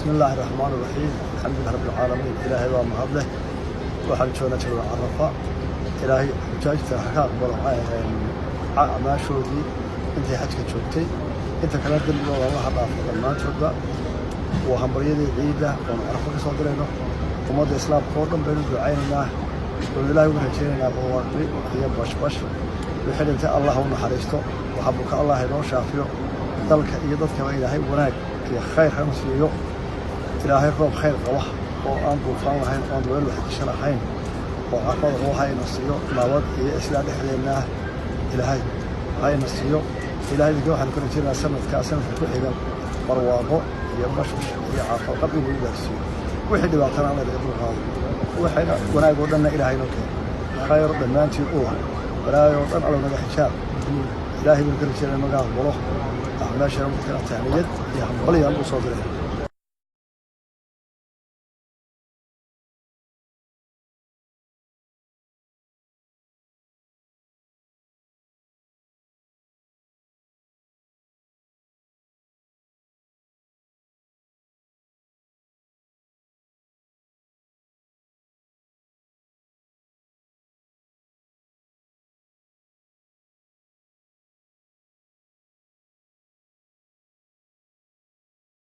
Bismi Illaahi Raxmaan Raxiim. Alxamdulilah Rabbi Alcaalamiin. Ilaahay baa mahadleh. Waxaan joognaa jabal Carafa. Ilaahay xujaajta ha ka aqbalo acmaashoodii intay xajka joogtay, inta kale dembigooda Allaha dhaafo dhammaantoodba. Waa hambaryadii ciidda oonu Carafo ka soo dirayno. Ummadda Islaamka oo dhan baynu ducaynaynaa oonu Ilaahay uga rajaynaynaa barwaaqi iyo bashbash. Wixii dhintay Allah u naxariisto, waxa buka Allah inoo shaafiyo, dalka iyo dadkaba Ilaahay wanaag iyo khayr hanu siiyo. Ilaahay roob khayr qaba oo aan duufaan lahayn, oon dabeel waxdisho lahayn oo caafimaad qaba ha ina siiyo. Nabad iyo islaa dhexdeennaa Ilaahay ha ina siiyo. Ilahay idinka waxaanu ka rajaynayaa sanadkaa sanadka ku xigan barwaaqo iyo bashbash iyo caafimaad qab inuu gaarsiiyo. Wixii dhibaatana Alla naga dulqaado, waxayna wanaag oo dhanna Ilaahay noo keeno, khayr dhammaantiin u ah, balaayo oo dhan Allow naga xijaab. Ilaahay baynu ka rajaynaya naga aqbalo acmaashana. Dadkana tahniyad iyo hambalyaan u soo diray.